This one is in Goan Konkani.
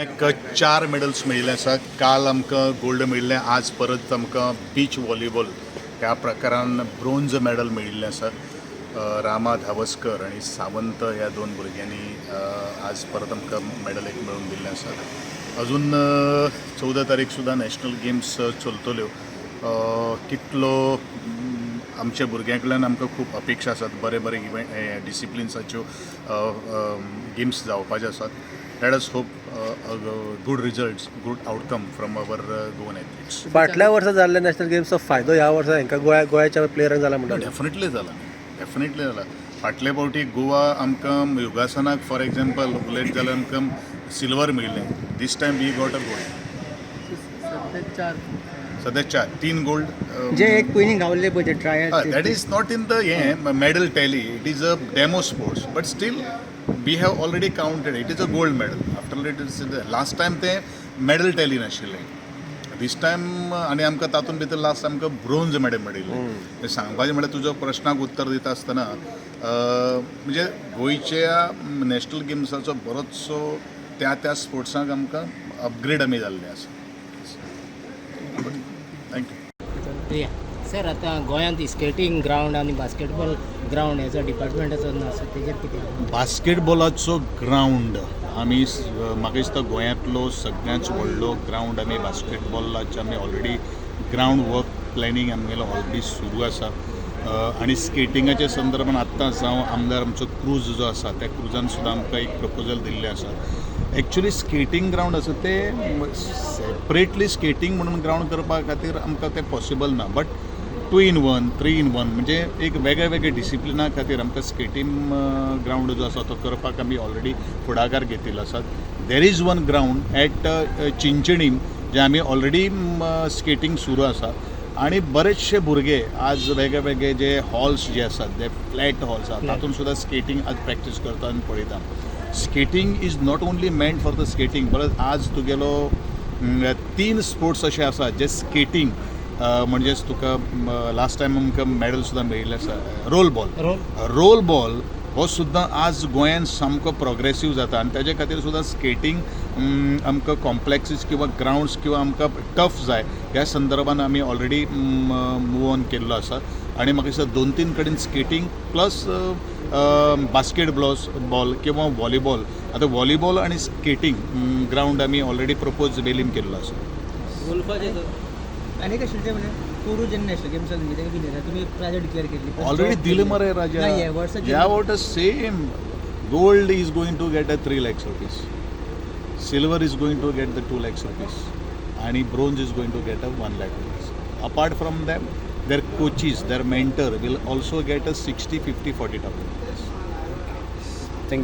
एक चार मेडल्स मेळिल्ले आसा. काल आमकां गोल्ड मेळिल्लें, आज परत आमकां बीच व्हॉलीबॉल ह्या प्रकारान ब्रोंज मेडल मेळिल्लें आसा. रामा धावस्कर आनी सावंत ह्या दोन भुरग्यांनी आज परत आमकां मेडल एक मेळोवन दिल्लें आसा. अजून 14 तारीख सुद्दां नॅशनल गेम्स चलतल्यो. कितलो आमच्या भुरग्यां कडल्यान आमकां खूब अपेक्षा आसात. बरे बरे इवेंट डिसिप्लिन्साच्यो गेम्स जावपाचे आसात. Let us hope good results, good outcome from our Goan athletes. फाटल्या वर्सा जाल्ल्या नॅशनल गेम्सचो फायदो ह्या वर्सा हांकां गोंयाच्या प्लेयरांक जाला म्हणटा? डेफिनेटली जाला, डेफिनेटली जाला. फाटले फावटी गोवा आमकां योगासनाक फॉर एग्जाम्पल उलयत जाल्यार आमकां सिल्वर मेळिल्लें. This time we got a gold. सध्या चार. सध्या चार, तीन गोल्ड. जे एक पयलीं गावल्ले पळय ते trial. That is not in the हे medal tally. It is a demo sports, but still we have already counted it is a gold medal. After it is last time ते मेडल टॅली नाशिल्लें. दीस टायम आनी आमकां तातूंत भितर लास्ट आमकां ब्रोंज मेडल मेळिल्लें. सांगपाचें म्हळ्यार, तुजो प्रश्नाक उत्तर दिता आसतना म्हणजे गोंयच्या नॅशनल गेम्साचो बरोचसो त्या त्या स्पोर्ट्सांक आमकां अपग्रेड आमी जाल्ले आसा. Thank you. या सर, आतां गोंयांत स्केटींग ग्रावंड आनी बास्केटबॉल ग्रावंड हेजो डिपार्टमेंटाचो ना, सो तेजेर कितें? बास्केटबॉलाचो ग्रावंड आमी म्हाका दिसता गोंयांतलो सगळ्यांत व्हडलो ग्रावंड आमी बास्केटबॉलाचे आमी ऑलरेडी ग्रावंड वर्क प्लॅनिंग आमगेलो ऑलरेडी सुरू आसा. आनी स्केटिंगाच्या संदर्भान आत्तांच हांव आमदार आमचो क्रूज जो आसा, त्या क्रुजान सुद्दां आमकां एक प्रपोजल दिल्लें आसा. एक्चुली स्केटींग ग्रावंड आसा ते सेपरेटली स्केटींग म्हणून ग्रावंड करपा खातीर आमकां तें पॉसिबल ना, but two in one, three in one म्हणजे एक वेगळे वेगळे डिसिप्लिना खातीर आमकां स्केटींग ग्रावंड जो आसा तो करपाक आमी ऑलरेडी फुडाकार घेतिल्लो आसा. There is one ground at Chinchinim जे आमी ऑलरेडी स्केटींग सुरू आसा आनी बरेचशे भुरगे आज वेगळे वेगळे जे हॉल्स जे आसात, जे फ्लॅट हॉल्स आसात, तातूंत सुद्दां स्केटींग आज प्रॅक्टीस करता आनी पळयता. Skating is not only meant for the skating, परत आज तुगेलो तीन स्पोर्ट्स अशे आसात जे स्केटींग म्हणजेच तुका लास्ट टायम आमकां मॅडल सुद्दां मेळिल्लें आसा, role ball. Role. Role ball हो सुद्दां आज गोंयान सामको प्रोग्रेसीव जाता आनी तेजे खातीर सुद्दां स्केटींग आमकां कॉम्प्लेक्सीस किंवा ग्रावंड्स किंवा आमकां टफ जाय. ह्या संदर्भान आमी ऑलरेडी मूव ऑन केल्लो आसा आनी म्हाका दिसता दोन तीन कडेन स्केटींग प्लस बास्केट बॉल किंवा व्हॉलीबॉल. आतां व्हॉलीबॉल आनी स्केटींग ग्रावंड आमी ऑलरेडी प्रपोज बेलीम केल्लो आसा. गोल्फाचे सर आनी कशें म्हणजे पोरू जेन्ना नॅशनल गेम्स जाली विनर तुमी प्रायज डिक्लेअर केल्ली. ऑलरेडी दिले मरे राजा. नाही, ह्या वर्सा. ह्या what same gold is going to get a ₹3 lakhs, silver is going to get the ₹2 lakhs आणि bronze is going to get a ₹1 lakh. Apart from them, their coaches, their mentor will also get a 60, 50, 40 thousand.